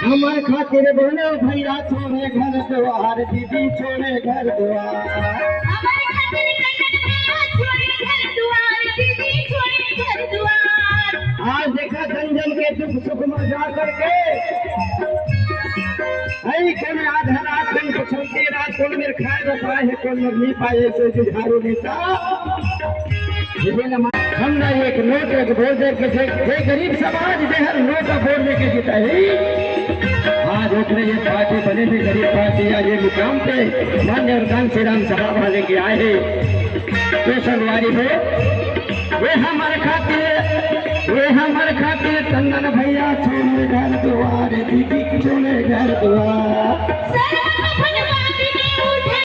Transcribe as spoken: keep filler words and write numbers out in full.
हमर खातिर बोलो भैया, छोड़े घर दुआर, दीदी छोड़े घर दुआर। हमर खातिर कइसन भैया, छोड़े घर दुआर, दीदी छोड़े घर दुआर। आज देखा, जन जन के दुख सुख में जा करके, ऐ कोन आधा रात, कोन पछौती रात, कोन मेर खाए बर पाए हे, कोन मेर नहीं पाए, ऐसे जुझारू नेता। हमला एक नोट एक बोर दे के जे, जे गरीब समाज जे हर नोट बोर दे के जीता है, आज ओकरे ये पार्टी बने भी गरीब पार्टी, आज ये मुकाम पे मान्य और कांशीराम साहब वाले के आए हैं। तो संगवारी हो, वे हमर खातिर, वे हमर खातिर टंडन भैया छोड़े घर दुआर, दीदी छोड़े घर दुआर।